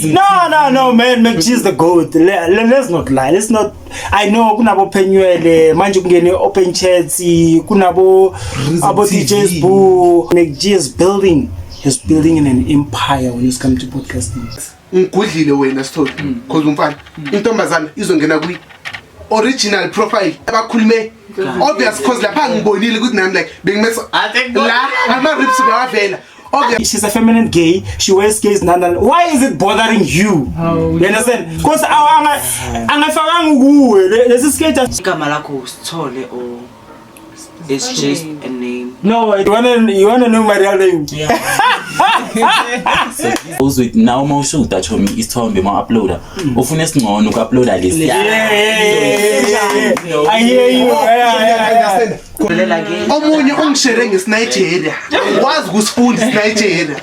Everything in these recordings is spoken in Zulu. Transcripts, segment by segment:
No, man, McG is the goat. Let's not lie. Let's not. I know kunabo Penuel, manje kungene open chats, kunabo Reason abo TV. DJs Boo. McG is building. He's building an empire when it comes to podcasting. Ngigudlile wena Sithole, cause umfana intombazana izongena kwi original profile abakhulume obvious, cause lapha ngibonile ukuthi nami like bengimesa la ama ribs bawavela obvious. She's a feminine gay. She wears gays. Nana. Why is it bothering you? You understand? Because angafakanga kuwe. Lesi skate. Igama lakho uSithole or it's just a name? No, you wanna know my real name? Uzwe nawe uma ushuta, chomi, isithombe, uma uploada ufuna esingcono uku-uploada lesi. Yeah. I hear you. Yeah. Velela ke. Omunye ungishere ngesiNigeria, wazi ukusifunda isiNigeria,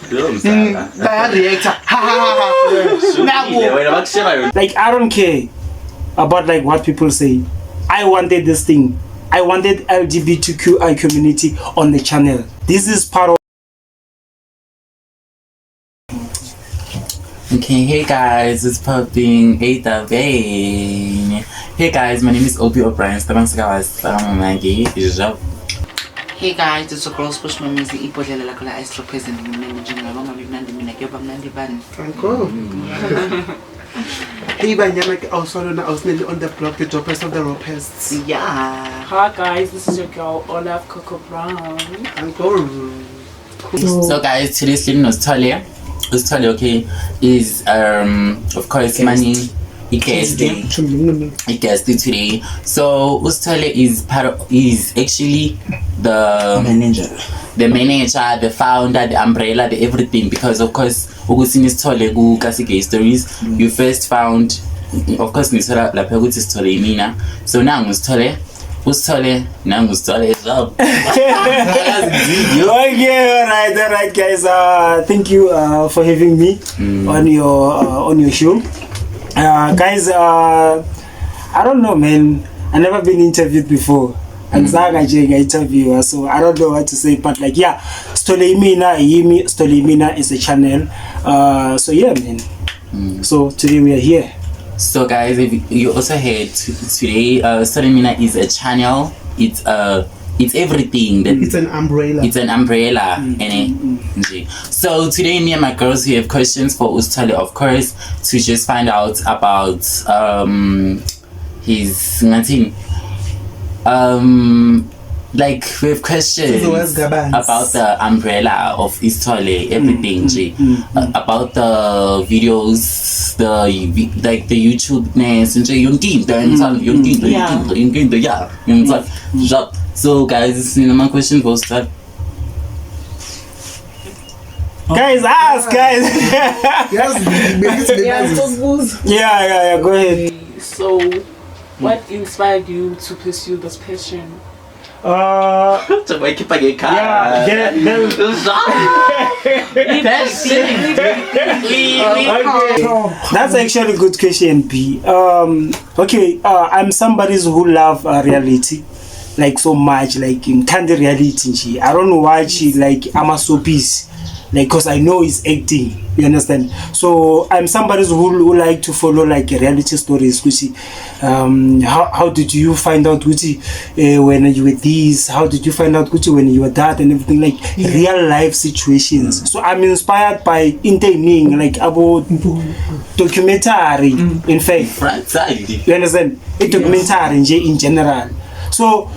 baya-reacta, ha ha ha ha, naku. Wena bakushera yona. Like, I don't care about like what people say. I wanted this thing. I wanted LGBTQI community on the channel. This is part of Okay, hey guys, it's popping 8 Vein. Hey guys, my name is Obi O'Brien. Hey. Hey guys, it's your girls Push Mamizi, ibhodlela lakho la ice represent ngimnandi njengoba ngabe mnandi mina kuyoba mnandi bani. Franco. Hey banyana, ke awusolona awusineli on the block, the droppers of the ropests. Yeah. Hi guys, this is your girl Olaf Coco Brown. Franco. So guys, today's sleeping was Talia. Usithole, okay, is of course money guest guest today. So uSithole is part of, is actually the manager. The manager, the founder, the umbrella, the everything, because of course ukuthi nisithole ku Kasi Gay Stories, you first found, of course, nithola lapha ukuthi sithole yimina. So nangu sithole, uSithole, nangu sithole job. Okay, all right, guys. Thank you for having me on your show, guys. I don't know, man. I never been interviewed before. Angizange nje nga-interviewer, so I don't know what to say, but like, yeah, Sithole Imina yimi. Sithole Imina is a channel. So yeah, man. So today we are here. So guys, if you also heard today, Sithole Mina is a channel. It's everything that It's an umbrella. It's an umbrella. And nje. So today, me and my girls, we have questions for uSithole, of course, to just find out about his ngathini, like we have questions Sizowazi kabanzi. About the umbrella of Isithole, everything nje. About the videos, like the YouTube-ness nje, yonke into, yangithanda, yonke into, yonke into, yonke into, yeah, yangithanda. Job. So guys, sinama question for uSithole. Guys, ask, guys. Yazi bengithi Yeah, bengazi. so Yeah, go ahead. So, what inspired you to pursue this passion? Wayikhipha ngekhaya. Yeah, okay. That's actually a good question, B. Okay, I'm somebody who love reality, like so much, like in reality nje. I don't watch it like ama soapies, like, 'cause I know it's acting. You understand? So I'm somebody who like to follow like reality stories. Ukuthi, how did you find out ukuthi, when you were this? How did you find out ukuthi, when you were that and everything, like real life situations. So I'm inspired by entertaining, like about documentary. In fact, Right side. You understand? A documentary nje in general. So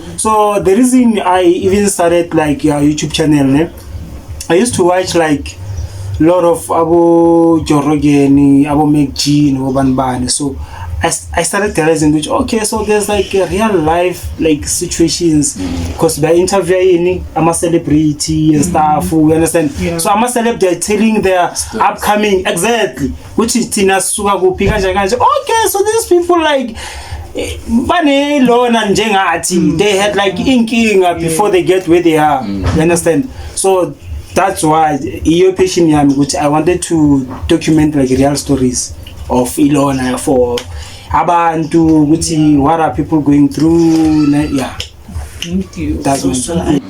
the reason I even started like a YouTube channel, ne? I used to watch like lot of abo Joe Rogan, abo McG, nobani bani. So I started realizing which, okay, so there's like a real life like situations because by interviewing I'm a celebrity and stuff, you understand? Yeah. So I'm a celeb, they're telling their upcoming, exactly, which is thina sisuka kuphi, kanje kanje. Okay, so these people like bane lona njengathi, they had like inkinga before they get where they are, you understand? So that's why iyo passion yami ukuthi I wanted to document like real stories of ilona for abantu ukuthi what are people going through, yeah. Thank you. That's my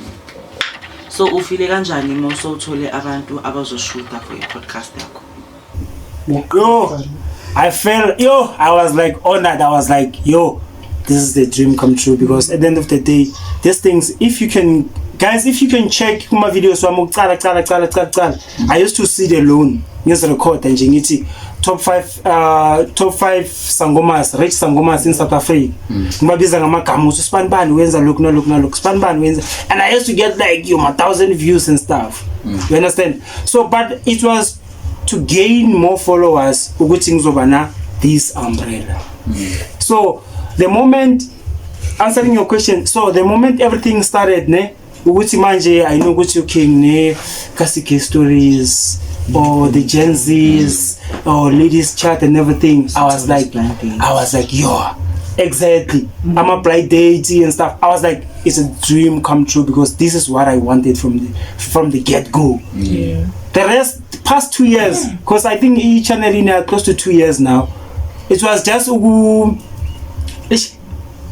So ufile kanjani uma usowuthole abantu abazoshuta for i-podcast yakho? Yo, I felt, yo, I was like honored. I was like, yo, this is the dream come true, because at the end of the day, these things, if you can, guys, if you can check kuma videos wami ukucala cala cala cala cala, I used to sit alone ngizirecorda nje ngithi top 5 sangomas, rich sangomas in South Africa. Ngibabiza ngamagama ukuthi sibani bani wenza lokhu nalokhu nalokhu, sibani bani wenza, and I used to get like, yo, 1,000 views and stuff. You understand? So but it was to gain more followers ukuthi ngizoba na this umbrella. So the moment, answering your question, so the moment everything started, ne, ukuthi manje I know ukuthi okay, ne Kasi Stories or the Gen Zs or ladies chat and everything, I was like, yo, exactly. I'm a blind date and stuff. I was like, it's a dream come true, because this is what I wanted from the get go. Yeah. The rest, past 2 years, because I think each channel in close to 2 years now, it was just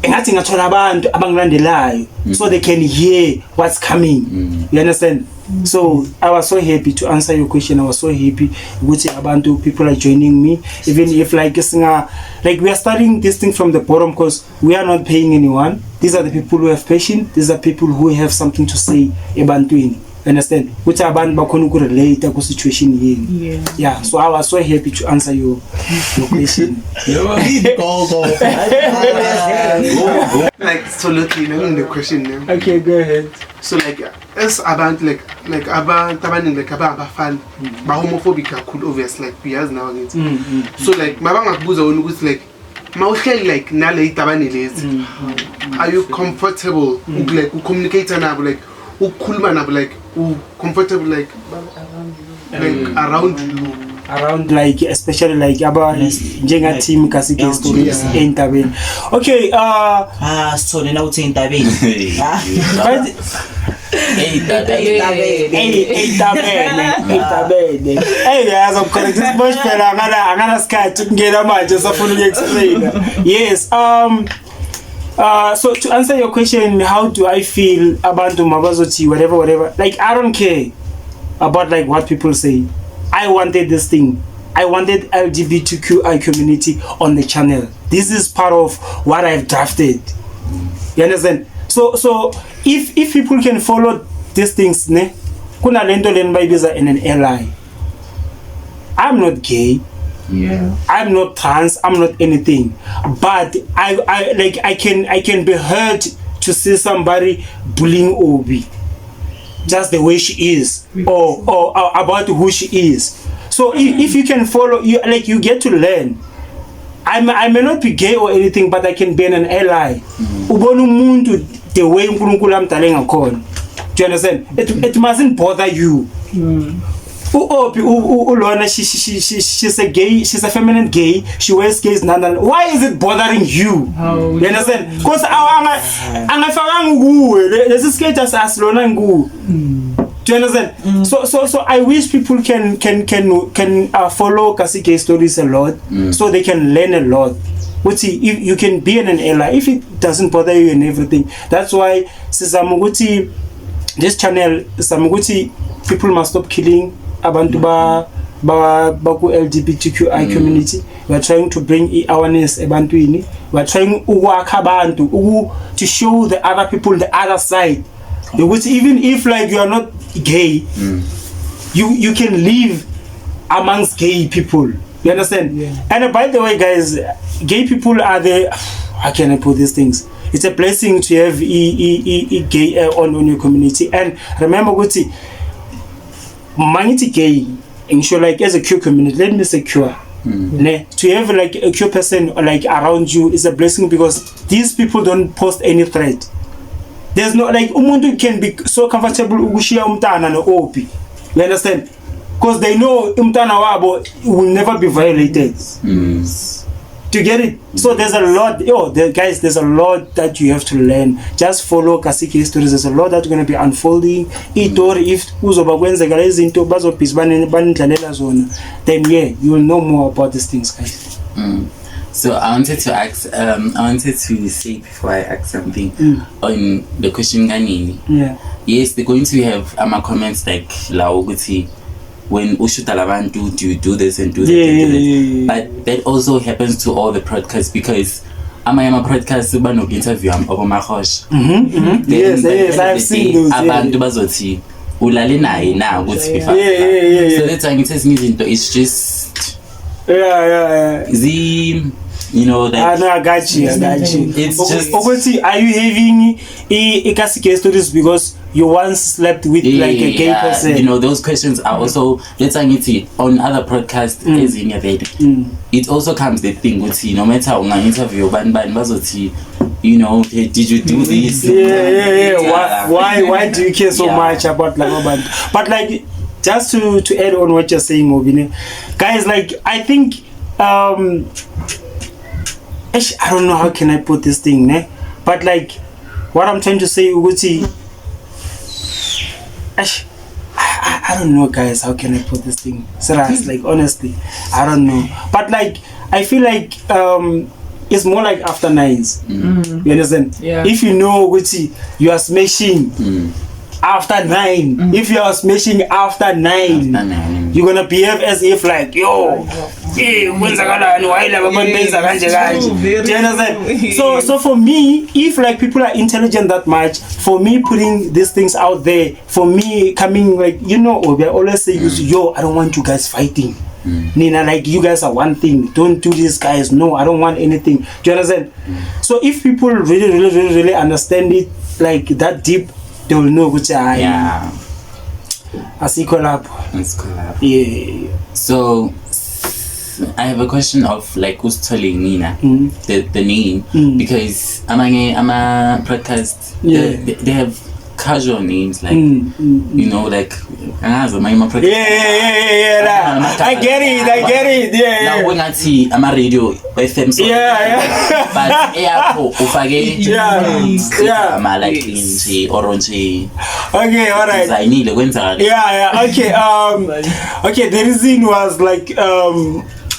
engathi ngathola abantu abangilandelayo so they can hear what's coming. You understand? So I was so happy to answer your question. I was so happy ukuthi abantu, people are joining me, even if like singa, like we are starting this thing from the bottom, because we are not paying anyone. These are the people who have passion. These are people who have something to say ebantwini. Understand? Ukuthi abantu bakhona ukurelate ku situation yenu. Yeah, so I was so happy to answer your question. Go go. Like, so luckily, I'm in the question now. Okay, go ahead. So like, as abantu like abantu abaningi like abafana ba homophobic kakhulu, obviously, like we now again. So like mabangakubuza wena ukuthi like mawuhleli like nale itabane lezi, are you comfortable like ucommunicate nabo, like ukukhuluma nabo, like u comfortable like around you, around like especially like aba njenga team Kasi Stories entabeni. Okay, sithole na uthi entabeni. Entabeni. Hey guys, I'm correct this much phela angana sikhathi ukungena manje safuna ukuexplain. Yes, so to answer your question, how do I feel abantu mabazothi whatever, like I don't care about like what people say. I wanted this thing. I wanted LGBTQI community on the channel. This is part of what I've drafted. You understand? So if people can follow these things, ne, kuna lento leni bayibiza in an ally. I'm not gay. Yeah. I'm not trans, I'm not anything, but I like I can be hurt to see somebody bullying Obi just the way she is, or about who she is. So if you can follow, you like you get to learn. I may not be gay or anything, but I can be an ally. Ubona umuntu the way uNkulunkulu amdale ngakhona. Do you understand? It mustn't bother you. Ulona, she's a gay, she's a feminine gay, she wears gays, nana. Why is it bothering you? You understand? Because angafakanga kuwe lesi skate asilona nguwe. Do you understand? So I wish people can follow Kasi Gay Stories a lot, so they can learn a lot. Uthi if you can be an ally if it doesn't bother you and everything. That's why sizama ukuthi this channel, sizama ukuthi people must stop killing abantu ba ku LGBTQI community. We are trying to bring awareness ebantwini. We are trying ukwakha abantu to show the other people the other side. Ukuthi even if like you are not gay, you can live amongst gay people. You understand? Yeah. And by the way, guys, gay people are the, how can I put these things? It's a blessing to have gay on your community. And remember, ukuthi mangithi gay, ensure like as a queer community, let me say queer. Ne? To have like a queer person like around you is a blessing, because these people don't post any threat. There's no like umuntu can be so comfortable ukushiya umntana no Obi. You understand? Because they know umntana wabo will never be violated. Do you get it? So there's a lot, guys, there's a lot that you have to learn. Just follow Kasi Gay Stories. There's a lot that's going to be unfolding. Itori, if uzoba kwenzeka lezi zinto bazobhizi banindlalela zona, then yeah, you will know more about these things, guys. So I wanted to ask, I wanted to say before I ask something on the question kanini. Yeah. Yes, they're going to have ama comments like la ukuthi When ushuta labantu, do you do this and do that Yeah, and do that? yeah. But that also happens to all the podcasts because amanye ama-podcasts banoku-interview abomahosha. Then Yes, by the yes, end of I've the seen day, those, yeah. abantu bazothi ulale naye na ukuthi before. Yeah. So that's why ngithi ezinye izinto it's just Yeah. zi you know Ah, that no, I got you. I got you. It's just- Ukuthi, are you having i gay stories because you once slept with like a gay person? You know, those questions are also, let's say ngithi on other podcasts ezinye vele. It also comes the thing ukuthi no matter unga interview bani bani bazothi, you know, okay, did you do this? Yeah. Why do you care so Yeah. much about laba bantu? But like, just to add on what you're saying, Obine, guys, like I think I don't know how can I put this thing, ne? But like, what I'm trying to say, ukuthi, I don't know, guys. How can I put this thing? Serious, like honestly, I don't know. But like, I feel like it's more like after nines. You understand? Yeah. If you know, ukuthi, you are smashing after 9. If you are smashing after 9, After nine. you're gonna behave as if like, yo, eh, kwenzakalani? Why laba bantu benza kanje kanje? Very Do you understand? true. So for me, if like people are intelligent that much, for me putting these things out there, for me coming like, you know, I always say, yo, I don't want you guys fighting. Nina, like you guys are one thing. Don't do this, guys. No, I don't want anything. Do you understand? So if people really, really, really, really understand it like that deep, they will know which I Yeah. asikho lapho. It's cool. Yeah. So I have a question of like who's telling Nina the name because amanye ama podcast they have casual names like you know like angazi amanye ama podcast Yeah. I get it. Yeah. Now wengathi ama radio FM so Yeah. but eyakho ufake Yeah. ama like nje orange Okay, all right. designile kwenzakala. Yeah, okay. Okay, the reason was like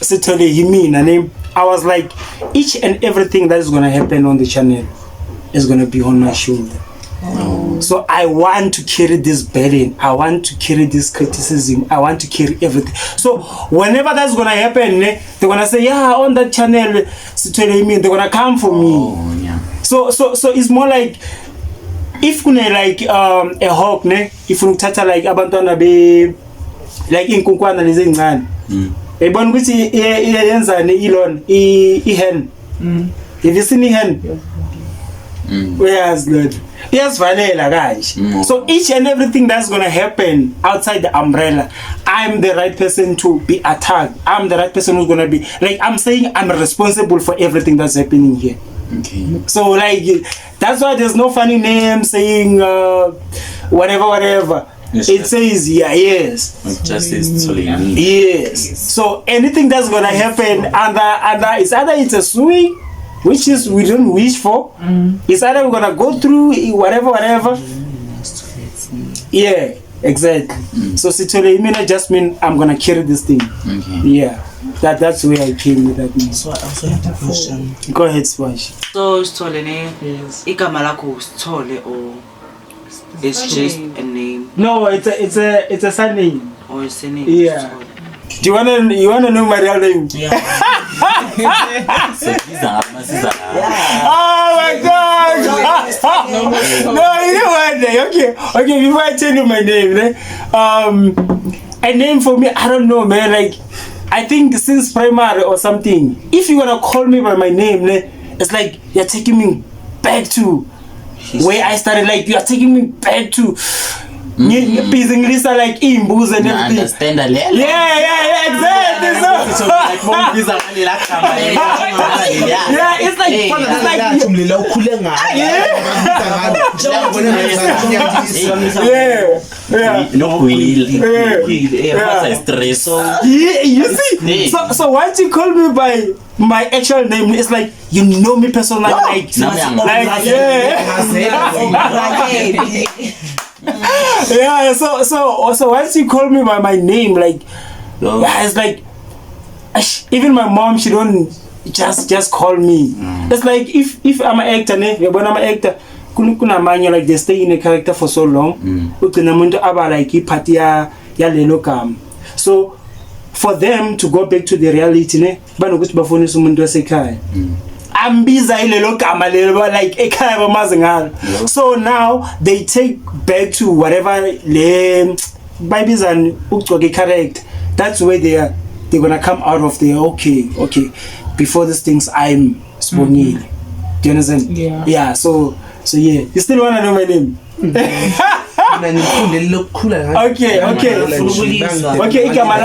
Sithole Yimina name. I was like, each and everything that is gonna happen on the channel is gonna be on my shoulder. Oh. So I want to carry this burden. I want to carry this criticism. I want to carry everything. So whenever that's gonna happen, they're gonna say, yeah, on that channel, Sithole Yimina, they're gonna come for me. Oh, yeah. So it's more like if kune like a hawk ne, if unuthatha like abantwana be like inkunkwana lezi ezincane. Uyabona ukuthi iyenzani ilona i-hen. Have you seen i-hen? Uyazi lona. Iyasivalela kanje. So each and everything that's gonna happen outside the umbrella, I'm the right person to be attacked. I'm the right person who's gonna be like, I'm saying I'm responsible for everything that's happening here. Okay. So like that's why there's no funny name saying whatever. Yes, it says yeah, yes. It just says Sithole. Yes. So anything that's gonna happen under it's either it's a swing, which is we don't wish for. It's either we're gonna go through whatever. Yeah, exactly. So Sithole Yimina just mean I'm gonna carry this thing. Okay. Yeah. That's where I came with that name. So I also have a question. Go ahead, Swash. So Sithole ne, Yes. igama lakho Sithole or it's just a name? No, it's a surname. Or it's a name. Yeah. Sithole. Do you wanna know my real name? Yeah. So Oh my God! No, you know what? Okay. Before I tell you my name, a name for me, I don't know, man. Like, I think since primary or something, if you're gonna call me by my name, it's like you're taking me back to where I started. Like you are taking me back to busy Lisa, like imbuz and everything. Understand that? Yeah, exactly. So, yeah, it's like yeah. No, stress. Yeah, you see. So once you call me by my actual name, it's like you know me personally. Like yeah. Yeah, so once you call me by my name, like, yeah, it's like, even my mom, she don't just call me. It's like if I'm an actor, ne, when I'm an actor, kunamanye like they stay in a character for so long. Ugcina umuntu aba like ipart ya lelo gama. So for them to go back to the reality, ne, banokuthi bafonise umuntu wasekhaya ambiza ilelo gama lelo ba like ekhaya bamazi ngalo. So now they take back to whatever le bayibizani, ukugcoka i-character. That's where they're gonna come out of there. Okay, before these things, I'm Sibongile. Do you understand? Yeah. Yeah, so yeah, you still wanna know my name? Mina ngifundele lokukhula ngathi. Okay. Ukulizwa. Okay, igama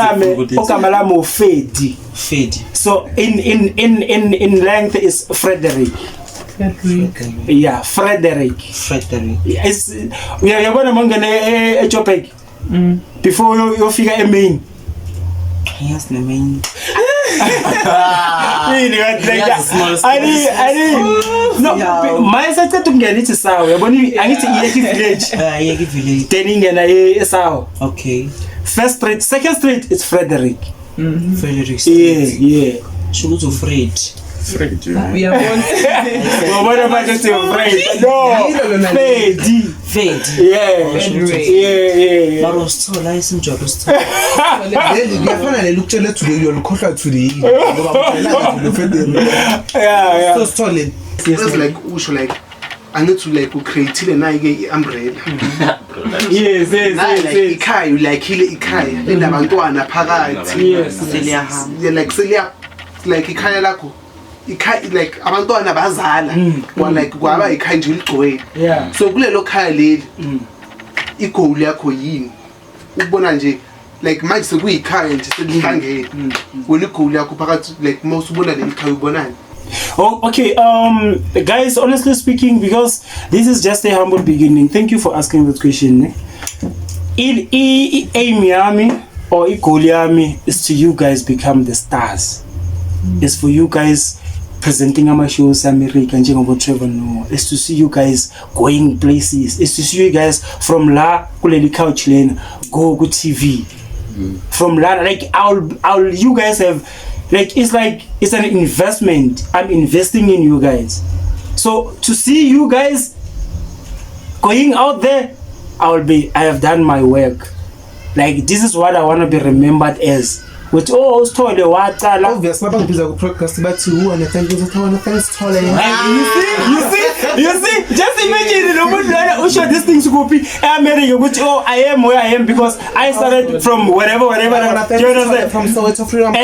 lami uFedi. Fedi. So in length is Frederick. Yeah, Frederick. Frederick. It's uyabona mangene eJoburg before uyofika emain. Yes, the main. Yini kanti like Yazi small ani no. Yeah. Maye saceda ukungena ithi sawa, uyabona, angithi iyeki village. Ah, yeki village. Then ingena esawa. First street, second street, it's Frederick. Frederick. Yeah. Sho ukuthi uFred. Fred, yeah. Uyabona? Uyabona manje uthi Fred, no. Yilo lona. Fedi. Fedi. Yeah. Frederick. Yeah. Mara usithola isinjalo usithola. Leli kuyafana leli ukutshela today, uyolukhohlwa today ngoba ujwayelanga nje lo Frederick. Yeah. So Sithole, it's like usho like angithi like ucreatile nayi ke i-umbrella. Yes. Nayi like ikhaya, ulakhile ikhaya linabantwana phakathi. Seliyahamba. Yeah, like seliya like ikhaya lakho, ikhaya like abantwana bazala kwa like kwaba ikhaya nje ligcwele. So kulelo khaya leli, igoal yakho yini ukubona nje like manje sekuyikhaya nje selihlangene, wena igoal yakho phakathi, like uma usubona leli khaya ubonani? Oh, okay. Guys, honestly speaking, because this is just a humble beginning. Thank you for asking that question. Eh? I aim yami or i-goal yami is to you guys become the stars. It's for you guys presenting ama shows America njengoba Trevor Noah. It's to see you guys going places. It's to see you guys from la kuleli couch lena go ku TV. From la, like I'll you guys have like it's like it's an investment. I'm investing in you guys. So to see you guys going out there, I have done my work. Like this is what I want to be remembered as. With, oh, Sithole waqala. Obvious, mabangibiza ku-podcast bathi uwana thank you, wana thanks Sithole. Like, you see, just imagine lo muntu lona usho these things kuphi, e-America, ukuthi, oh, I am where I am because I started from whatever, whatever. Wana Do you thanks Sithole understand? from Soweto Freedom.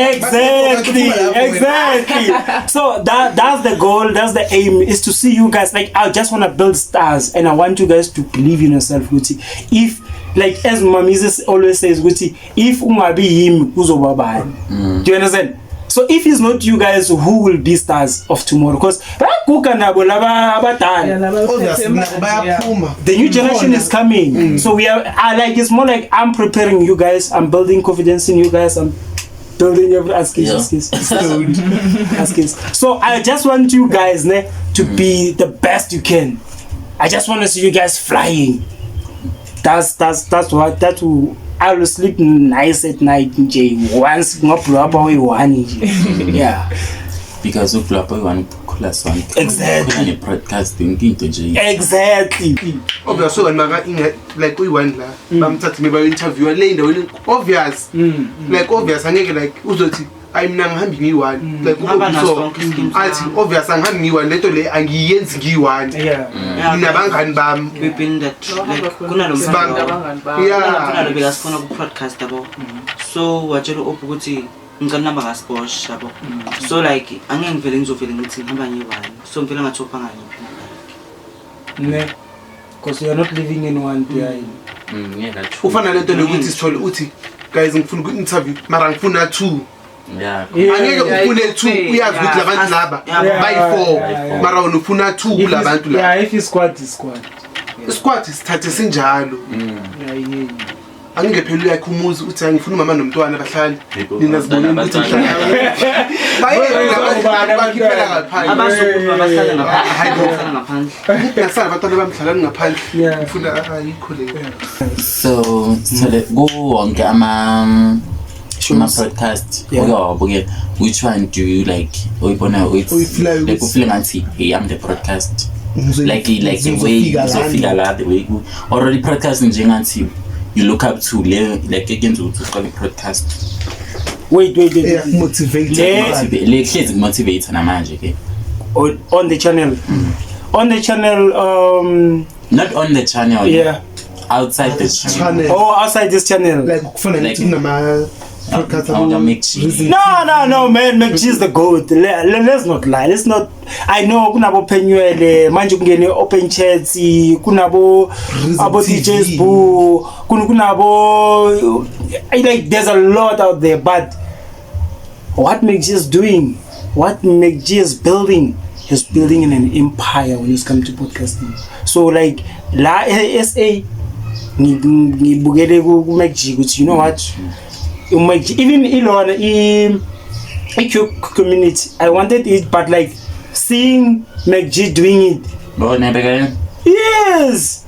Exactly. So that's the goal, that's the aim, is to see you guys, like I just want to build stars and I want you guys to believe in yourself ukuthi if, like as Mamizis always says ukuthi if ungabi yimi kuzoba bani? Do you understand? So if it's not you guys, who will be stars of tomorrow? Because bayaguga nabo laba abadala. Obvious, nabo bayaphuma. The new generation is coming. So we are, I like, it's more like I'm preparing you guys, I'm building confidence in you guys, I'm building every excuse, excuse, excuse. So I just want you guys, ne, to be the best you can. I just want to see you guys flying. That's what that will I will sleep nice at night nje once ngablow up away one nje. Yeah. Because ublow up one khula sonke. Exactly. Khona ne-broadcast yonke into nje. Exactly. Obvious, so maka inge like uyi-one la bamthathe maybe bayo-interviewa le endaweni, obvious, like obvious angeke like uzothi ayi mina ngihambi ngiyi-one, like Hamba naso so sonke iskim athi sami. Obvious angihambi ngiyi-one, lento le angiyenzi ngiyi-one. Nginabangani bami. We've been that like kunalo Sibanga. mfana Abangani bami. kunalo bekasifuna ku-podcast yabo, so watshela u-op ukuthi ngicela namba kaSbosh yabo, so like angeke ngivele ngizovele ngithi ngihamba ngiyi-one, so ngivele ngathopha ngangiphi. Ne. Because you are not leaving anyone behind. Ngeke atsho. Ufana lento lokuthi Sithole uthi guys ngifuna uku-interview mara ngifuna two. Angeke ufune two, uyazi ukuthi labantu laba bayi-four, mara wena ufuna two kulabantu laba. Yeah, if it's squad, it's squad. Isquad sithathe sinjalo. Yeah. Angeke phela uyakhe umuzi uthi angifuna umama nomntwana bahlale, Yebo, nina siboneni ukuthi abantwana. mhlala bayeke labantu laba bakhiphela ngaphandle. Abazukulu abahlala ngaphandle. Hayi bo. Abahlala ngaphandle. Ngasala abantwana bamhlalani ngaphandle. Ngifuna ayikho leyo. So Sithole, kuwo wonke ama podcast Yeah. oke wawabukela, which one do you like, oyibona Oyifilayo like ukuthi- ufile ngathi hey, I'm the broadcast, like the way Ngizofika uzofika lana. la, the way already podcast njengathi you look up to le like ekenza ukuthi uqale i-podcast? Wait, wait, wait. Yeah, motivated. Le hlezi kumotivate namanje ke. On the channel. On the channel, Not on the channel. Yeah. Outside the channel. Channel. Oh, outside this channel. Like kufana Like- ngithi kunama podcast Awuka Mac G. No, man, McG is the goat. Let's not lie. Let's not. I know kunabo Penuele, manje kungene open chats, kunabo Reason abo TV. DJs Boo, kunabo, I like there's a lot out there, but what McG is doing, what McG is building, is building in an empire when it's come to podcasting. So like la SA ngibukele ku McG ukuthi you know what? McG, even ilona i-Q community, I wanted it, but like seeing McG doing it. Bona beka Yes,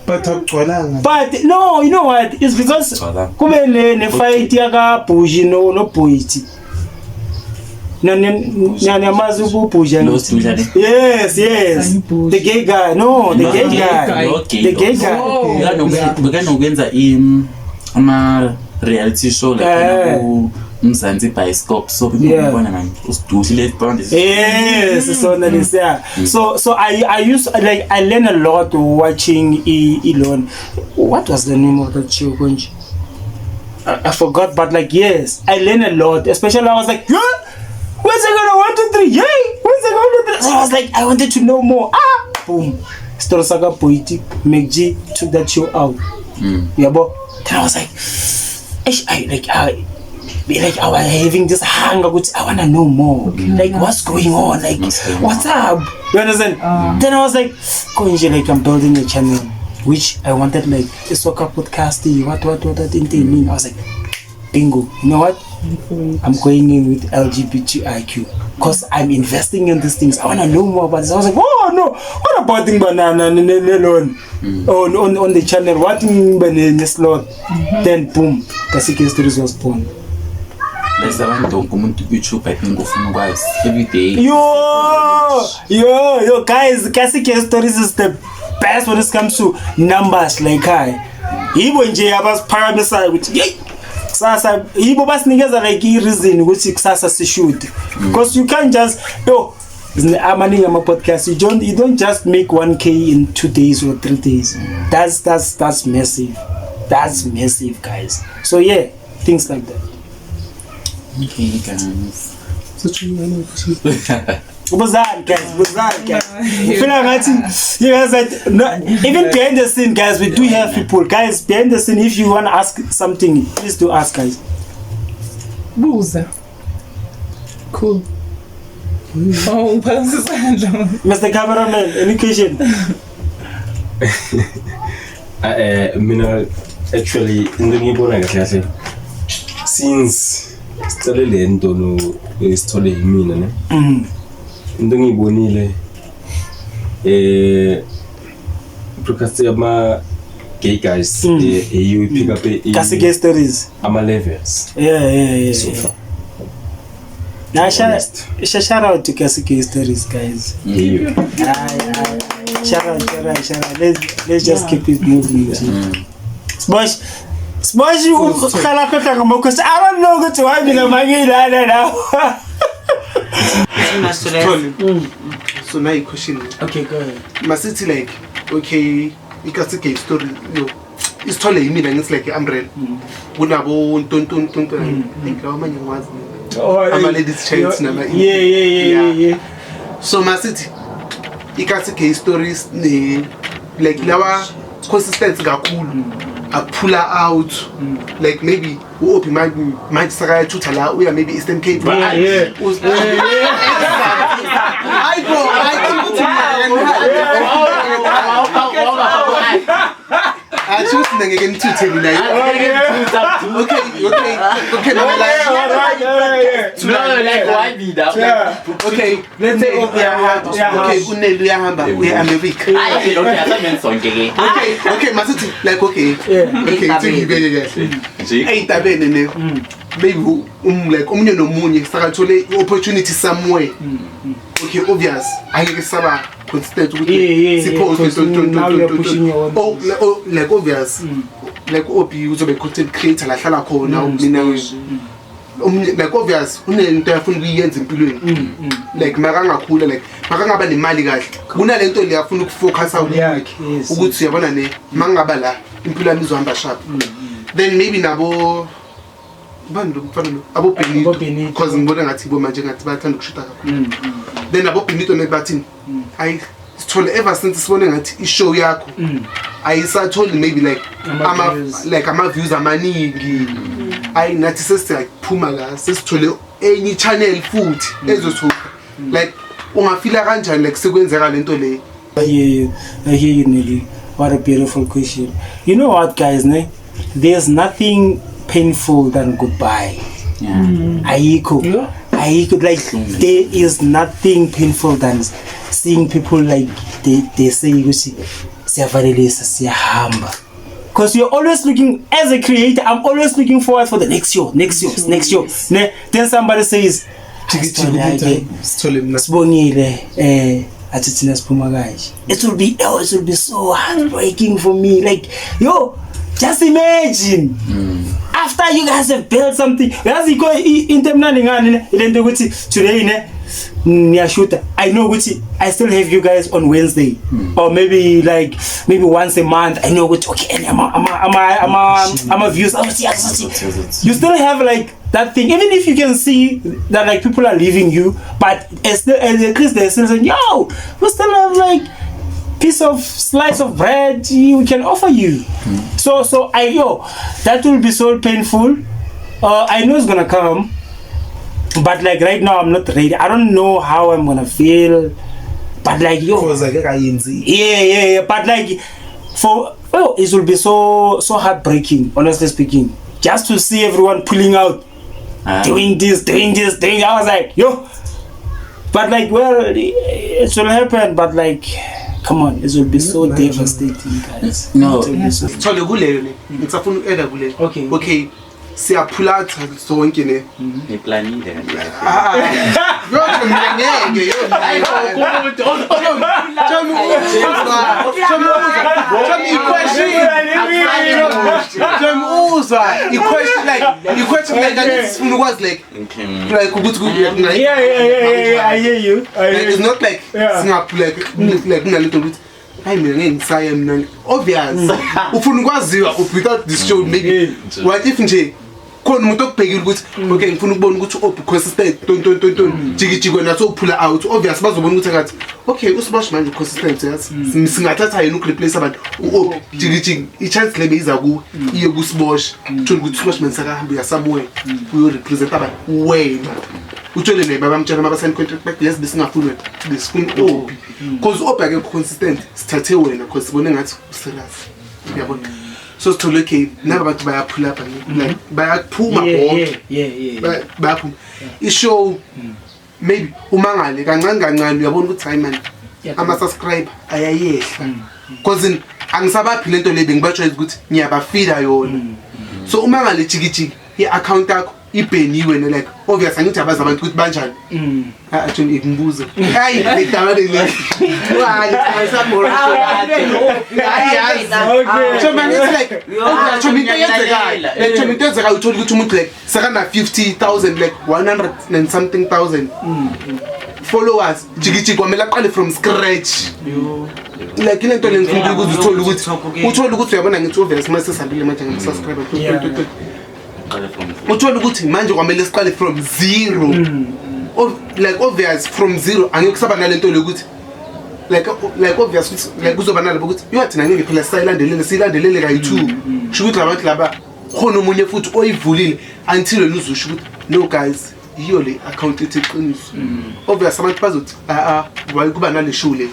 But akugcwalanga. But no, you know what? It's because Gcwala. kube ne fight yaka Buji no Boiti. Niyamazi uBuji? Lo sidlale. Yes. The gay guy. No, the gay guy. No gay. The gay guy. Bekanokuyenza ama reality show like ku Mzansi Bioscope, so Yeah. ngibona man usiduhlile bond. Yes, so that is, yeah. So I used like I learned a lot watching Elon. What was the name of that show? Konje? I forgot, but like yes, I learned a lot. Especially I was like, yeah, where's it gonna 1 2 3? Yay, where's it gonna 1 2 3? So I was like, I wanted to know more. Ah, boom. Story Saga Poeti, McG took that show out. Yeah, but then I was like, I was having this hunger. I wanna know more. Like what's going on? Like what's up? You understand? Then I was like, Konje, like I'm building a channel, which I wanted like a soccer podcast. What in. I was like, bingo. You know what? I'm going in with LGBTIQ because I'm investing in these things. I wanna know more about this. I was like, oh no, what about the banana on the channel? What in slot? Then boom, Kasi Gay Stories was born. There's abantu umuntu YouTube, I think ufuna ukwazi every day. Yo, guys, Kasi Gay Stories is the best when it comes to numbers. Like I, yibo nje abasiphakamisayo ukuthi yey kusasa yibo basinikeza like i-reason ukuthi kusasa sishoot, because you can't just yo amaningi ama-podcast, you don't just make 1K in 2 days or 3 days. That's massive. That's massive, guys. So yeah, things like that. Okay, guys. Buzan, guys, Buzan, guys. Feel like you guys like no, even behind the scene, guys, we do have people, guys, behind the scene. If you wanna ask something, please do ask, guys. Buza. Cool. Oh, Mr. Cameraman, any question? Mina actually into ngiyibona kahle kahle since sicale le nto no sithole yimina ne into ngiyibonile broadcast yama gay guys you pick up Kasi Gay Stories ama levels. Yeah. So far. Now shout out to Kasi Gay Stories, guys. Yeah. Shout out. Let's just keep it moving. Smosh, I don't know what to have in a now. So now you question. Okay, go ahead. Masiti like, okay, Kasi Gay Story, no. It's totally me and it's like an umbrella. Kunabo ton. Like how many ones? I'm a ladies chance. Yeah. So Masiti, Kasi Gay Stories ne like lawa consistent kakhulu. I pull her out, like maybe open my mind sakaya tutala uya maybe Eastern Cape. Yeah. I go I choose Okay. No, like why be that? Okay, let's say okay, unelu uyahamba uya America. Okay, masiti like okay. Okay, eyintabeni ne. Maybe like omunye nomunye sakathole opportunity somewhere. Okay, obvious. Angeke saba consistent ukuthi suppose oh like obvious. Like Obi uzobe content creator la hlala khona, mina like obvious unento afuna ukuyenza empilweni, like makangakhula, like makangaba nemali kahle, kunalento le afuna ukufocusa kuyo ukuthi uyabona ne mangaba la impilo yami izohamba sharp. Then maybe nabo bani lo mfana lo, abo Benito, because ngibona ngathi bo manje ngathi bayathanda ukushuta kakhulu. Then abo Benito maybe bathini, hayi sithole ever since sibone ngathi i-show yakho ayisatholi maybe like ama like ama views amaningi, ayi nathi sesiyaphuma la, sesithole enye channel futhi ezothola. Like ungafila kanjani like sekwenzeka lento le? I hear you, Nelly. What a beautiful question. You know what, guys, ne? There's nothing painful than goodbye. Ayikho. Ayikho. Like there is nothing painful than seeing people like they say ukuthi siyavalelisa, siyahamba. Because you're always looking, as a creator, I'm always looking forward for the next show, next show, next show. Ne? Then somebody says, Sibongile, athi thina siphuma kanje. It will be so heartbreaking for me. Like, yo, just imagine. After you guys have built something, yazi iko into emnandi ngani ne, lento ukuthi today ne niyashuta. I know ukuthi I still have you guys on Wednesday or maybe like maybe once a month. I know ukuthi okay, ama views. You still have like that thing, even if you can see that like people are leaving you, but at least they're still saying, yo, we still have like piece of slice of bread we can offer you. So I yo, that will be so painful. I know it's gonna come, but like right now I'm not ready. I don't know how I'm gonna feel, but like yo, yeah. But like for it will be so heartbreaking, honestly speaking, just to see everyone pulling out, doing this, doing this, doing. I was like, yo, but like, well, it will happen, but like, come on, it will be so devastating, guys. No, Thole kuleyo ne, ngisafuna uku-eda kuleyo. Okay, siyaphula sonke ne. Ngiplanile. Yo, mina ngeke yo. I question like like ukuthi Yeah, I hear you. Like it's not like like kunalento ukuthi hayi mina ngeke ngisaya mina, obvious ufuna ukwaziwa without this show maybe. What if nje khona umuntu okubhekile ukuthi okay ngifuna ukubona ukuthi ob consistent ton jiki wena so pull out, obvious bazobona ukuthi ngathi okay uSibosh manje consistent, yazi singathatha yena ukureplace abantu uOb jiki i chance lebe iza ku iye kuSibosh, uthola ukuthi uSibosh manje sakahambe uya somewhere uyo represent abantu wena uthole ne babamtshela mabasayini contract back, yes besingafuni wena besifuna uOb because uOb akekho consistent, sithathe wena because sibone ngathi userious, uyabona. So sithole okay naba abantu bayaphula lapha like bayaphuma bonke, bayaphuma ishow maybe umangale kancane kancane uyabona ukuthi hayi man ama subscriber ayayehla because angisabaphi lento le bengibatshela ukuthi ngiyabafida yona. So umangale jiki i-account yakho ibheniwe ne like obvious angithi abazi abantu ukuthi banjani. Actually ngibuze hayi ngidaba le hayi so man it's like okay into yenzekayo like into yenzekayo uthola ukuthi umuntu like sakana 50,000 like 100 and something thousand followers jiki kwamele aqale from scratch. Like ile nto le ngifuna ukuthi uthole ukuthi uyabona ngithi obvious mase sihambile manje ngisubscribe uthola ukuthi manje kwamele siqale from zero. Like obvious from zero angeke kusaba nalento lokuthi like obvious ukuthi like kuzoba nalabo ukuthi uyathi ngeke phela silandelele kayi2 kusho ukuthi labantu laba khona omunye futhi oyivulile until wena uzosho ukuthi no guys iyo le account ethi iqiniso. Obvious abantu bazothi why kuba nale show le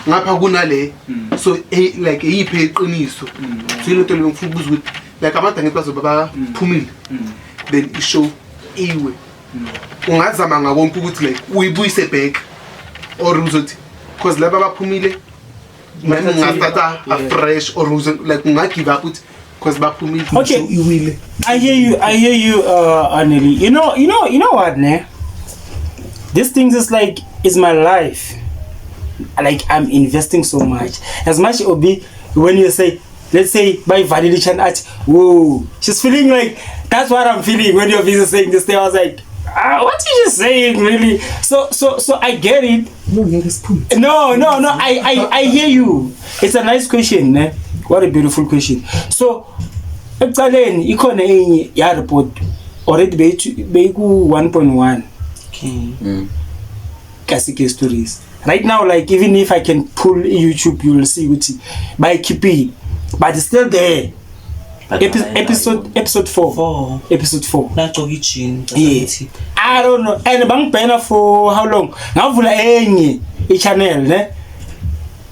ngapha kunale, so like eyiphe iqiniso. So ile nto le ngifuna ukubuza ukuthi like abantu angeke bazoba baphumile then ishow iwe ungazama ngakonke ukuthi like uyibuyise back or uzothi because laba baphumile nami ngingastarta afresh or like ungagive up ukuthi because baphumile. Okay, iwile. I hear you Aneli. You know what ne, this thing is like is my life. Like I'm investing so much. As much Obi when you say Let's say bayivalile i-channel athi whoa, she's feeling like that's what I'm feeling when you're busy saying this thing. I was like, ah, what is she saying really? So I get it. No, I hear you. It's a nice question, ne? What a beautiful question. So ekucaleni ikhona enye ya report already beyiku 1.1 Okay. Kasi Gay Stories. Right now, like, even if I can pull YouTube, you will see ukuthi bayikhiphile, but it's still there. But Episode 4. Four. Episode 4. Nagcoka ijini. Yeah. I don't know. And bangibhena for how long? Ngavula enye i-channel, ne?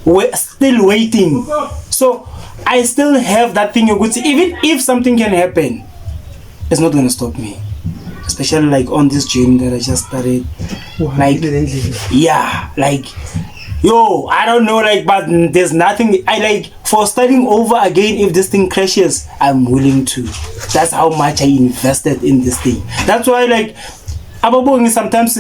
We're still waiting. So I still have that thing ukuthi even if something can happen, it's not gonna stop me. Especially like on this journey that I just started. Like, yeah, like, yo, I don't know, like, but there's nothing I like for starting over again. If this thing crashes, I'm willing to. That's how much I invested in this thing. That's why, like, ababongi sometimes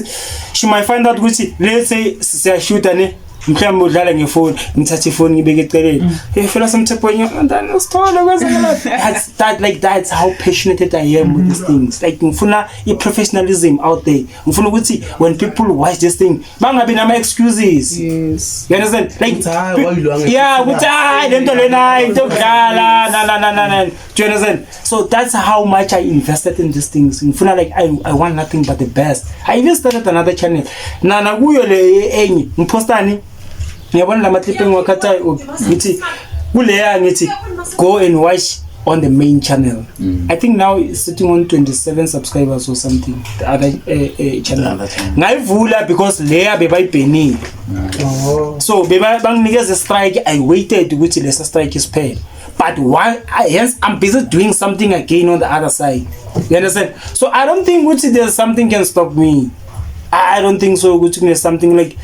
she might find out ukuthi, let's say, siyashuta ne, mhlawumbe udlala ngefoni, ngithathe ifoni ngibeke eceleni, hey fela somethepho and sithole kwenzakala. That's that, like, that's how passionate I am with these things. Like, ngifuna i-professionalism out there. Ngifuna ukuthi when people watch this thing bangabi nama excuses. Yes. You understand? Like, Ukuthi, "Hayi, wayilwa yeah, ukuthi hayi lento lena into yokudlala na na na na na." Do you understand? So that's how much I invested in these things. Ngifuna, like, I want nothing but the best. I even started another channel. Na nakuyo le enye ngipostani, ngiyabona lama clip engiwakhathayo, ngithi kuleya, ngithi go and watch on the main channel. I think now it's sitting on 27 subscribers or something, the other channel. Other channel. Ngayivula because leya bebayibhenile. So beba banginikeza strike. I waited ukuthi lesa strike isiphele, but why hence I'm busy doing something again on the other side. You understand? So I don't think ukuthi there's something can stop me. I don't think so ukuthi there's something, like,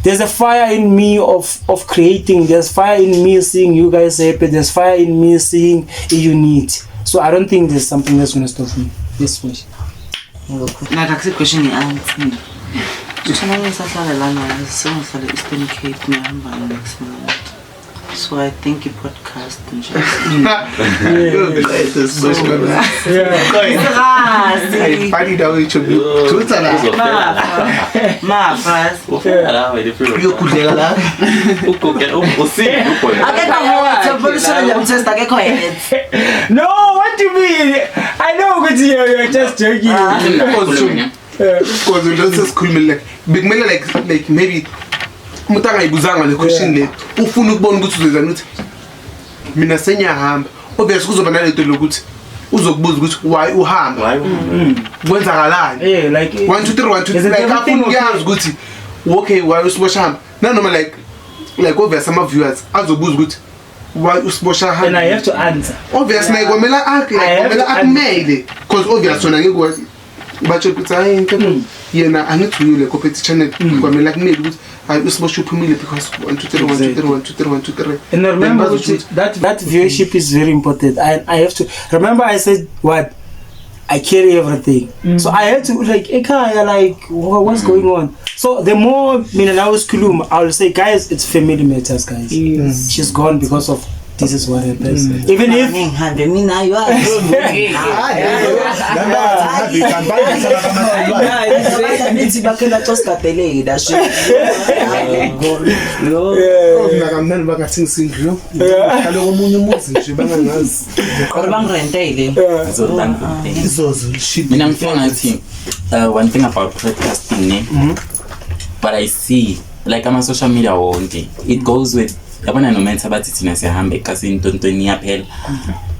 there's a fire in me of creating. There's fire in me seeing you guys happy. There's fire in me seeing a unit. So I don't think there's something that's gonna stop me. This way. Like, akusi-question nge-answer. So ngisahlala lana, sengihlala Eastern Cape, ngihamba next month. So I think i-podcast nje. Kasi. Funny daw YouTube. Thutsa la. Mafa. Uyokudleka la. Akekho head, bonisana ngiyamtest, akekho head. No, what do you mean? I know ukuthi you're just joking. Because lo sesikhulumile, like, bekumele like maybe umuntu angayibuzanga le question le, ufuna ukubona ukuthi uzoyenzani, ukuthi mina senyahamba. Obviously kuzoba nalento lokuthi uzokubuza ukuthi why uhamba, kwenzakalani. Yeah, like, 1 2 3 1 2 Is it like everything afuna okay? ukuyazi ukuthi okay, why usibosha hamba, nanoma like obvious ama viewers azobuza ukuthi why usibosha And I hamba. have to answer. Obvious naye kwamele I have kwamele to akumele, because obvious wona ngeke batsho ukuthi hayi into yena angithi uyo le competition channel, kwamele akumele ukuthi hayi usibosha uphumile because 1 2 3 1 2 3 1 2 3 1 2 3. And I remember Then bazotsho ukuthi that viewership is very important. I have to remember I said what I carry everything. So I had to, like, ekhaya, like, what's going on? So the more mina nawe sikhuluma, I will say, guys, it's family matters, guys. She's gone because of this is what happens. Even if Ngihambe mina ayo. Nithi bakhela xa sigadeleke la shit. Yo. Mina kamnandi bangathengisa indlu yo ngihlale komunye umuzi nje bangangazi. Or bangirentele. Izozo lishibhi. Mina ngifuna ngathi one thing about podcasting ne, but I see like ama social media wonke, it goes with, yabona, no matter bathi thina siyahambe kasi intontoni iyaphela,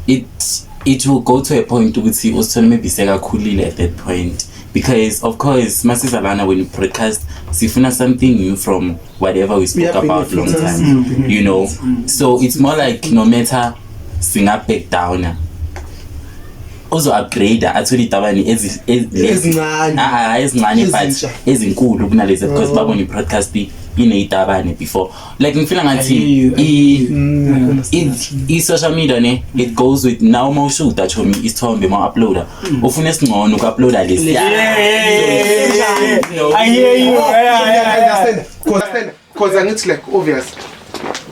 it will go to a point ukuthi usithole maybe sekakhulile at that point, because of course masizalana when you broadcast sifuna something new from whatever we spoke Yeah, about long benefits. time. So it's more like no matter singa back down, uzo upgrade athole itabani Ezincane. Ah, ezincane, but Ezintsha. ezinkulu kunalezi, because babona i-broadcast iney'tabane before. Like, ngifila ngathi I hear you, I i-social media ne, it goes with now uma ushuta chomi isithombe, uma uploada ufuna esingcono uku-uploada lesi. Yeah. I hear you. Yeah. Understand, cause angithi like obvious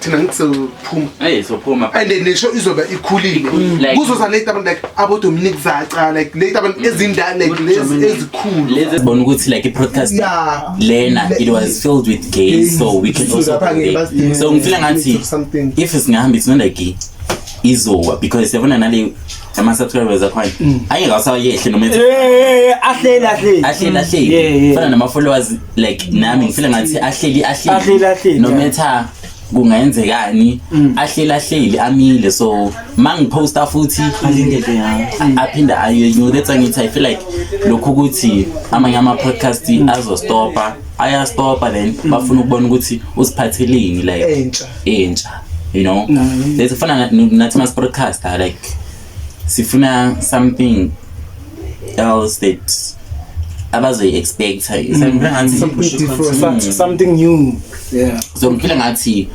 Thina ngizophuma. Hey, sophuma. And then nesho izoba ikhulile. Like- Kuzoza late abantu like abo Dominic Zaca, like late abantu ezindala, like lezi ezikhulu. Lezi sibona ukuthi like i-podcast Yeah. lena it was filled with gays, so we can So also lapha go ngeke there. basidinge So ngifila ngathi something. if singahamba it's not like izowa because yabona nale ama-subscribers akhona angeke asayehle noma Yeah, ahleli ahleli. ahleli ahleli Yeah, yeah. fana nama-followers like nami ngifila ngathi ahleli Ahleli, ahleli, no yeah. matter kungayenzekani, ahleli ahleli amile, so ma ngiphosta futhi Alindele ya. aphinda aye, that's why ngithi I feel like lokhu ukuthi amanye ama-podcast azostopa, ayastopa, then bafuna ukubona ukuthi usiphatheleni like Entsha. entsha. That's fana nathi mas-broadcaster, like sifuna something else that abazoyi-expecta. So ngifila ngathi Something different. Something new. Yeah. So ngifila ngathi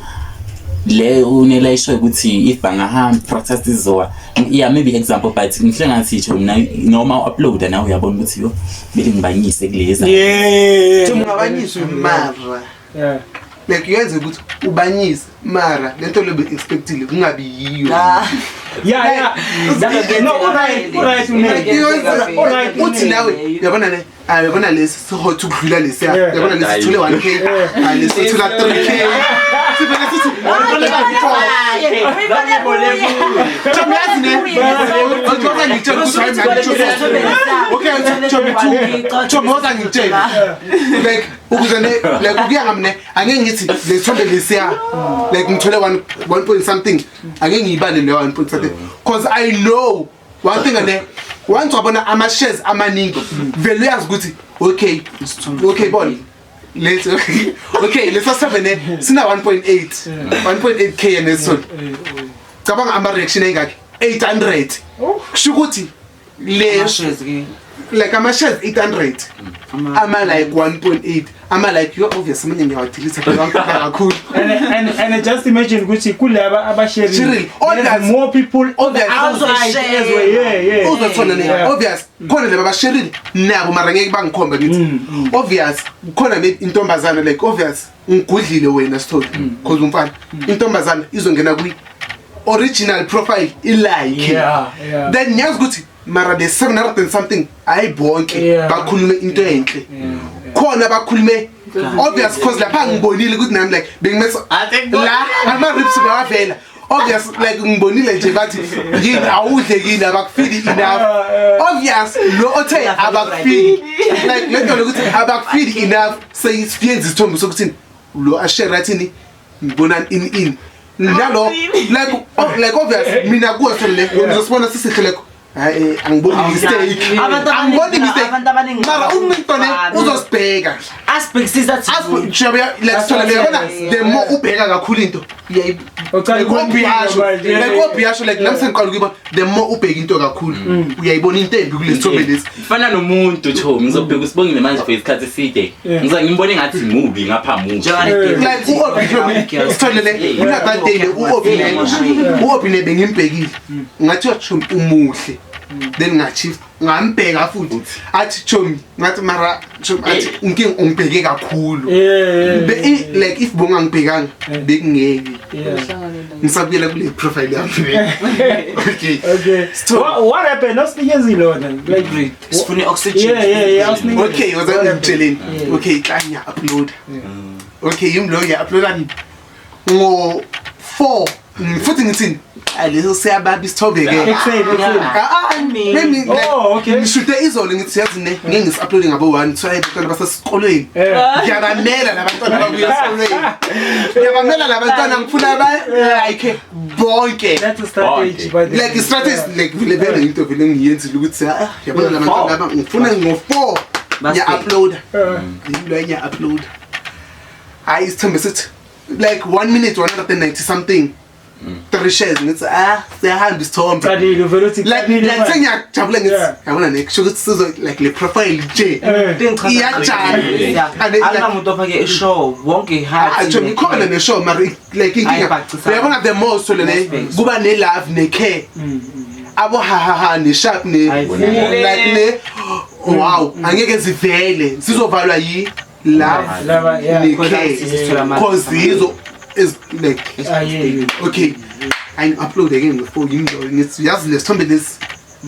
le unela isho ukuthi if bangahamba protest izowa, yeah, maybe example, but ngifila ngathi nje mina noma u-uploada nawe uyabona ukuthi yo bele ngibanyise kuleza. Yeah. Ungabanyiswe mara. Like uyenze ukuthi ubanyise mara lento lobe expectile kungabi yiyo. Yeah. No, alright, Like, unele. Alright, uthi nawe uyabona le, ah, uyabona lesi sihot ukudlula lesiya, Yeah. uyabona lesi sithole 1K, ah, lesi sithola 3K, sivele sithi Chomi, yazi ne, woza ngitshele ukuthi hayi mina ngitsho, okay, chomi two, chomi, woza ngitshele, like ukuze ne, like ukuya ngamne angeke ngithi lesithombe lesiya like ngithole 1 1 point something, angeke ngiyibale le 1 point something, because I know one thing ne, once wabona ama shares amaningi vele uyazi ukuthi okay bona let's okay let's seven ne sina 1.8 1.8K nesona, cabanga ama reaction engakhi 800, kusho ukuthi le Ama-shares ke. Like ama shares 800, ama like 1.8, ama like you obvious amanye ngiyawadelete phela kakhulu. And just imagine ukuthi kulaba abasharing Sharing. there's more people on the Obvious. outside as well. Yeah. Uzothola ne Yeah. obvious khona laba basherile nabo mara ngeke bangikhomba, ngithi obvious khona maybe intombazana, like obvious ngigudlile wena sithole because umfana intombazana izongena kwi original profile ilike, then ngiyazi ukuthi mara the 700 and something hayi bonke bakhulume into enhle, khona bakhulume obvious cause lapha ngibonile ukuthi nami like bengimesa la ama rips bawavela obvious, like ngibonile nje bathi yini awudle yini abakufidi enough, obvious lo othe abakufidi, like le nto lokuthi abakufidi enough seyiyenza isithombe sokuthi lo ashare athini ngibona in nalo like, oh, like obvious mina kuwe sona le ngizosibona sisihle lekho, hayi angiboni mistake. Abantu Angiboni abaningi- mistake. abantu abaningi Mara umuntu ne uzosibheka. Asibhekisisa Asibheka like sithola yabona the more ubheka kakhulu into uyayi Uqala like ukubona obvious into manje. like obvious like nami sengiqala ukuyibona the more ubheka into kakhulu uyayibona into embi kulesithombe lesi. Fana nomuntu chomi, ngizobheka usibongile manje for isikhathi eside, ngiza ngimbone ngathi mubi ngapha mubi. Like u-Obi sithole le kuna that day le u-Obi le u-Obi le bengimbhekile ngathi uyachomi umuhle, then ngachief ngambheka futhi athi chomi, ngathi mara chomi athi unkinga ungibheke kakhulu. Like if bongangibhekanga bekungeke ngisabuyela kule profile yami, okay. Okay. What happened? Awusinikezi lona. Like Sifuna i-oxygen. Yeah, awusinikezi. Okay, waza ngitsheleni, okay, xa ngiya-upload, okay, yimi lo ngiya-uploada ngo 4 futhi ngithini leso siyababa isithombe ke. Ekuseni, ekuseni. Ah, ah, maybe like Oh, okay. ngishute izolo ngithi yazi ne ngeke ngisi-uploade ngabo 1 so abantwana basesikolweni ngiyabamela labantwana babuya esikolweni, ngiyabamela labantwana ngifuna ba-like bonke. That's a strategy by the Like i-strategy like vele vele into vele ngiyenzile ukuthi ah yabona labantwana laba ngifuna ngo-4 ngiya-uploada yilo ngiya-uploada, hayi isithombe sithi like 1 minute 190 something three shares, ngithi ah siyahamba isithombe. Qalile uvele uthi Like qalile like manje. sengiyajabula ngithi yabona ne kusho ukuthi sizo like le profile nje iyajala. And like- Akunamuntu ofake ishow wonke. Ah, Chomi, ikhona ne-show mara like inkinga Ayibhacisana. uyabona the most le ne Most kuba ne-love ne-care abo ha ha ha ne-sharp ne like ne wow angeke zivele zizovalwa yi love Lava, yeah. ne-care Sisithola cause yizo is like Ah, yeah, yeah. Okay, angi-uploade ke ngefoni ngithi yazi lesithombe lesi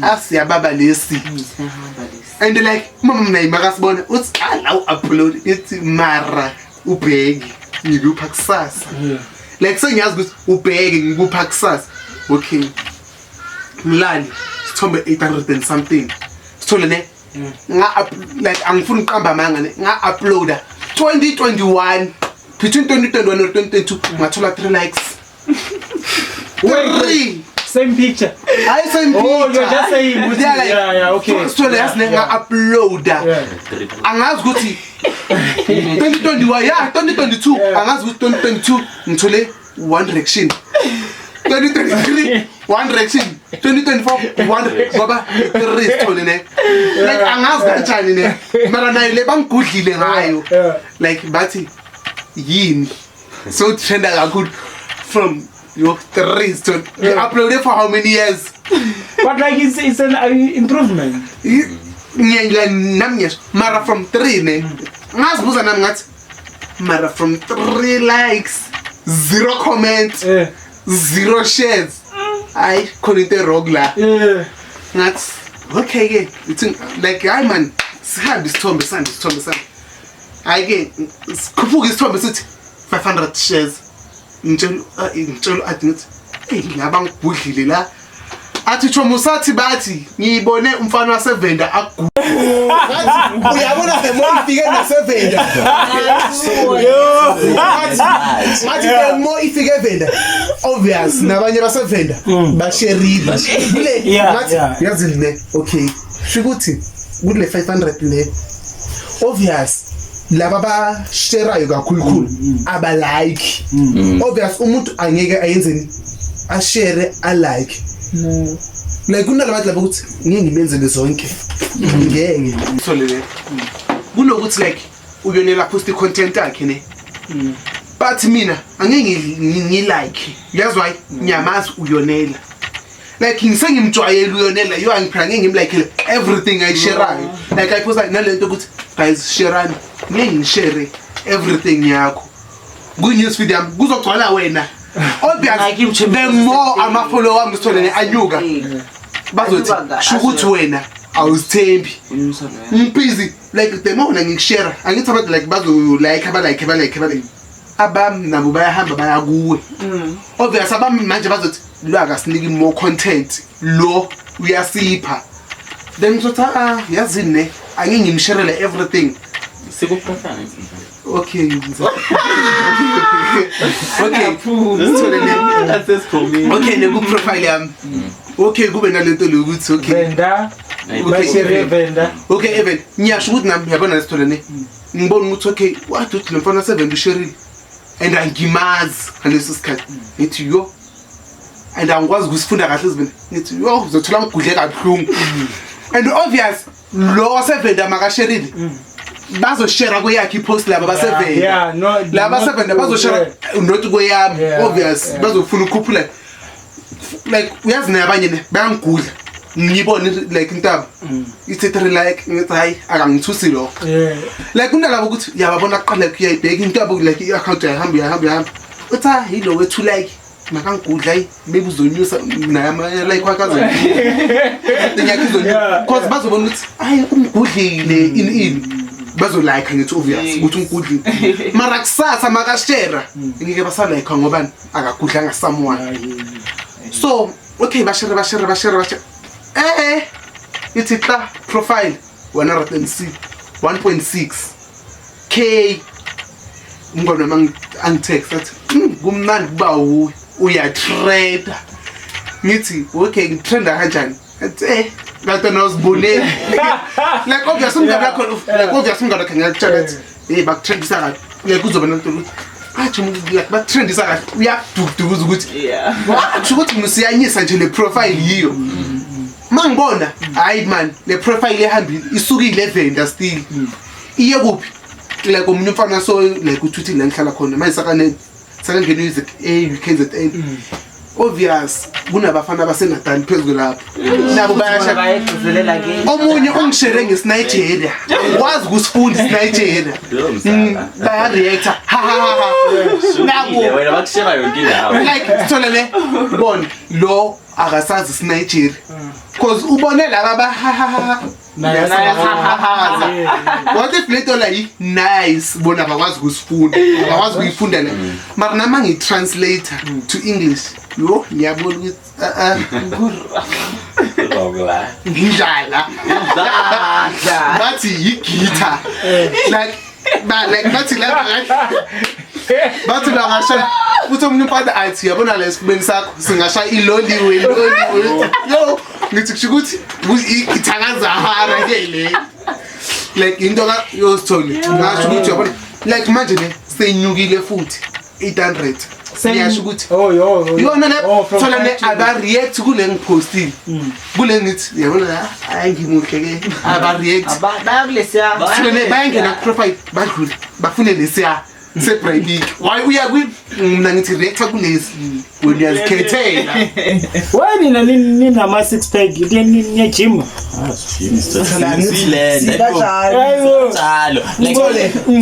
asiyababa lesi. Siyahamba lesi. And like umama naye makasibona uthi ah la u-upload ithi mara ubheke ngikupha kusasa. Like sengiyazi ukuthi ubheke ngikupha kusasa. Okay, ngilali sithombe 800 and something sithole ne nga like angifuni ukuqamba amanga ne nga-uploada 2021, between 2021 or 2022 ngathola 3 likes. Three. Same picture. Hayi, same Oh, picture. you're just saying ukuthi- Yeah, like, yeah, okay. Sithole yazi ne nga-uploada angazi ukuthi 2021, yeah, 2022 angazi ukuthi 2022 ngithole one reaction, 2023 one reaction, 2024 one, ngoba three sithole ne like angazi kanjani ne mara nayo le bangigudlile ngayo. Like bathi yini so trenda kakhulu from your three sithole you uploaded for how many years? But like it's an improvement. Ngiyangila nami ngiyasho mara from three ne ngazibuza nami ngathi mara from three likes, zero comments, zero shares, hayi khona into e-wrong la. Ngathi okay ke ithi like hayi man sihambe isithombe sihambe isithombe sihambe hayi ke sikhuphuke isithombe sithi 500 shares. Ngitshela athi ngithi hey laba ngibhudlile la athi chomo usathi bathi ngiyibone umfana waseVenda agu. Ngathi, uyabona the more ifike naseVenda, ngathi the more ifike eVenda obvious nabanye baseVenda basherile kule. Ngathi yazi ne okay sho ukuthi kule 500 le obvious laba basherayo kakhulukhulu abalike. Obvious umuntu angeke ayenzeni ashere alike like kunalabantu laba ukuthi ngeke ngimenzele zonke ngeke so le kunokuthi like uyonela post content yakhe ne but mina angeke ngilike uyazi why ngiyamazi uyonela like ngisengimjwayele uyonela yo angiphela ngeke ngimlikele everything ayisherayo like I post nalento ukuthi guys sharani ngeke ngishare everything yakho ku-news feed yami kuzogcwala wena obvious. Like imthembu The more ama-follower wami sitholene anyuka bazothi Anyuka sho ukuthi wena awuzithembi. Ngibhizi like the more wena ngikushare angithi abantu like bazo-like abalike abalike abalike abami nabo bayahamba baya kuwe obvious abami manje bazothi lo akasiniki more content lo uyasipha then ngizothi ah yazini ne angeke ngimsharele everything. Siku-profile. Okay, okay, sithole ne That's it for me. Okay ne ku-profile yami okay kube nalento le ukuthi okay Venda. Okay. Bashere Venda. Okay even ngiyasho ukuthi nami yabona lesithole ne ngibona ukuthi okay wathi uthi lo mfana seven usherile and angimazi ngaleso sikhathi ngithi yo and angikwazi ukusifunda kahle izibini ngithi yo uzothola ngigudle kabuhlungu and obvious lo wasevenda makasherile bazoshera kweyakhe ipost laba basevenda Yeah, no. laba basevenda bazoshera not kweyami obvious bazofuna ukukhuphula like uyazi nabanye ne bayangigudla ngiyibone like intaba ithi three like ngithi hayi akangithusi lokho. Like kunalabo ukuthi uyababona kuqala like uyayibheka into yabo like i-account uyahamba uyahamba uyahamba uthi ah yilo wethu like makangigudla hayi maybe uzonyusa naye ama-like wakhe azonyusa izonyusa cause bazobona ukuthi hayi umgudlile ini ini bazolike ngithi obvious ukuthi umgudlile mara kusasa makashera ngeke basalike ngobani akagudlanga someone. So okay bashere bashere bashere bashere eh ithi xa profile 106 1.6 k umngane wami angitext athi kumnandi kuba wuwe uyatrenda ngithi okay ngitrenda kanjani athi eh kanti nawuziboneli like obvious umngane wakho like obvious umngane wakho ngiyakutshela athi hey bakutrendisa kahle like kuzoba nento ukuthi athi like bakutrendisa kahle uyakudukudukuza ukuthi kusho ukuthi mina siyanyisa nje le profile yiyo mangibona hayi man le profile ehambile isukile eVenda still iye kuphi like omunye umfana so like uthuthi la ngihlala khona manje sakane sakangena music e UKZN Obvious kunabafana baseNatal phezulu lapho. Nabo bayasha. Bayagcizelela ke. Omunye ungishere ngesiNigeria. Wazi ukusifunda isiNigeria. Bayareacta. Ha ha ha ha. Nabo Wena bakushera yonke indawo. Like sithole le bona lo akasazi isiNigeria. Cause ubone laba ba ha ha ha. Naye ha ha. What if lento la yi nice bona abakwazi ukusifunda. Abakwazi ukuyifunda le. Mara nama ngi-translator to English. Yo ngiyabona ukuthi ngidlala. Bathi yi-guitar. Like ba like bathi la bathi la ngasha futhi omunye umfana athi yabona la esifubeni sakho singasha iloliwe iloliwe. Yo ngithi kusho ukuthi igitha kaZahara ke le. Like into ka yosithole ngasho ukuthi yabona like manje ne seyinyukile futhi 800. Ngiyasho ukuthi Oh yo. yona le Oh, from thola ne five to- aba react kule ngipostile. Kule ngithi yabona la hayi ngimuhle ke aba react. Bayakulesiya. Sithole ne bayangena ku profile badlule bafune lesiya sebrayibik. Why uya kwi mina ngithi reacta kulesi wena uyazikhethela. Why nina ninama six pack niya gym? Hayibo. Njalo. Like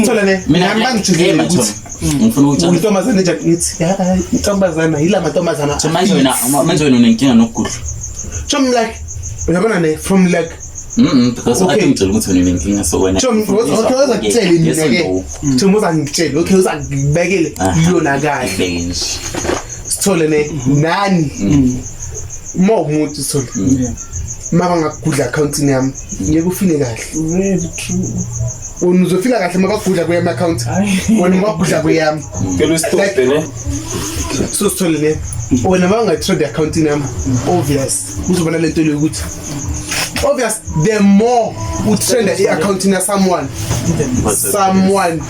Thole ne mina nami bangijikile ukuthi ngifuna ukutshela. intombazane nje ngithi hayi intombazana yila mantombazana. So manje wena manje wena unenkinga nokugudla. Chom like uyabona ne from like Because Okay. I ngitshela ukuthi wena unenkinga so wena. Chom okay uzakutshela mina ke. Chom uzangitshela okay uzangibekele yona kahle. Nje. Sithole ne nani uma umuntu sithole uma bangakugudla accountini yami ngeke ufile kahle. Very true. Wena uzofila kahle uma bakugudla kweyami account wena uma bakugudla kweyami. Cela usitophe ne. So sithole ne wena uma bangatrade accountini yami obvious uzobona lento leyo ukuthi obvious the more utrenda i-accountini ya someone someone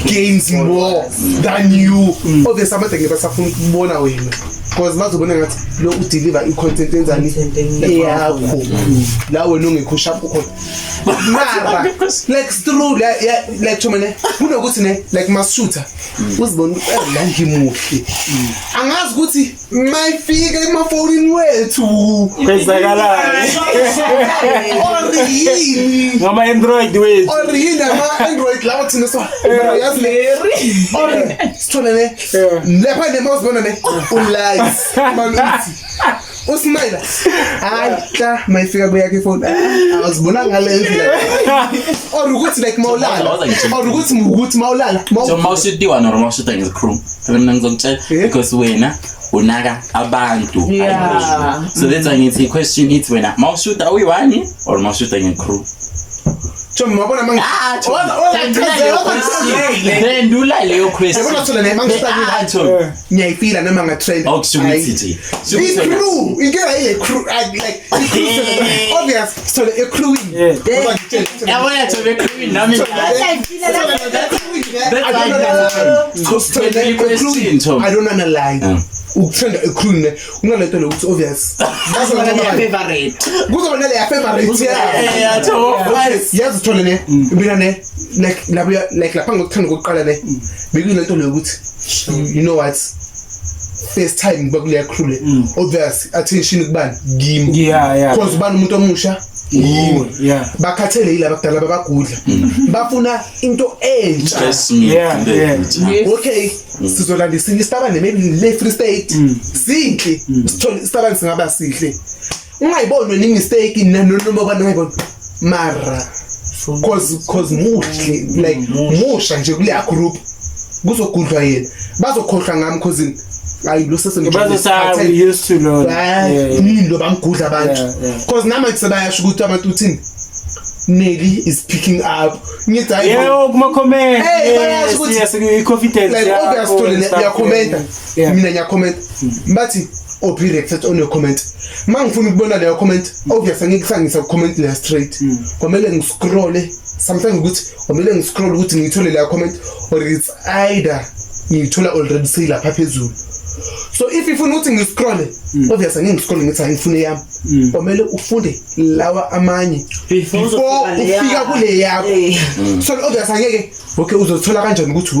gains more than you. Obvious abantu ngeke basafuna ukubona wena because bazobona ngathi lo udeliver i-content enzani eyakho la wena ungekho sharp ukhona. Mara like true like chomene kunokuthi ne like masishutha uzibona ukuthi la ngimuhle angazi ukuthi mayifika emafonini wethu Kwenzakalani? or yini Ngama Android wethu. or yini ama-Android lawo thina so yazi le or sithole ne lapha ne mawuzibona ne ulies man uthi usmile hayi ta mayifika kuyakhe ifoni awuzibona ngale ndlela or ukuthi like mawulala or ukuthi ukuthi mawulala So mawushutiwa noma mawushuta ngezicrew. Phela mina ngizokutshela because wena unaka abantu. Yeah. So that's why ngithi question ithi wena mawushuta uyi-one or mawushuta nge-crew. Chom mabona mangi Phendula leyo question. Yabona thola ne mangishuta Ah, Tom. ngiyayifila noma ngatrend. Okusho ukuthi nje. I-crew inkinga ile crew like i-crew obvious sithole e-crewing. Yabona Tom e-crewing nami. I don't wanna lie. Ukutrenda e-crewing ne kunalento lokuthi obvious. Favorite. Kuzoba nale favorite Yeah, Tom. Yazi uthole ne mina ne like lapho like lapha ngokuthanda kokuqala ne bekuyilento lokuthi you know what first time ngiba kuleya crew le obvious attention kubani kimi Yeah, yeah. because ubani umuntu omusha yimi Yeah. bakhathele yilaba kudala babagudla bafuna into entsha Trust me. Yeah, yeah. Okay sizolanda isinye isitabane maybe le Free State sinhle sithole isitabane singaba sihle ungayiboni wena imistake noma ubani ungayiboni mara cause muhle like musha nje kuleya group kuzogudlwa yena bazokhohlwa ngami cause hayi lo Bazosa we used to learn. yini lo bamgudla abantu Yeah, yeah. cause namanje sebayasho ukuthi abantu uthini Nelly is picking up ngithi hayi Yeah, kuma comment. Hey, bayasho ukuthi- yes, i-confidence like yakho obvious to and le stuff, uyakhomenta yeah. mina ngiyakhomenta bathi obi reacted on your comment mangifuna ukubona leyo comment obvious angeke comment leyo straight kwamele ngiscrolle sometimes ukuthi kwamele ngiscroll ukuthi ngiyithole leyo comment or it's either ngiyithola already seyilapha phezulu so if ifuna ukuthi ngiscrolle obvious angeke ngiscrolle ngithi angifune yami kwamele ufunde lawa amanye Before before ufika kule yakho so obvious angeke okay uzothola kanjani ukuthi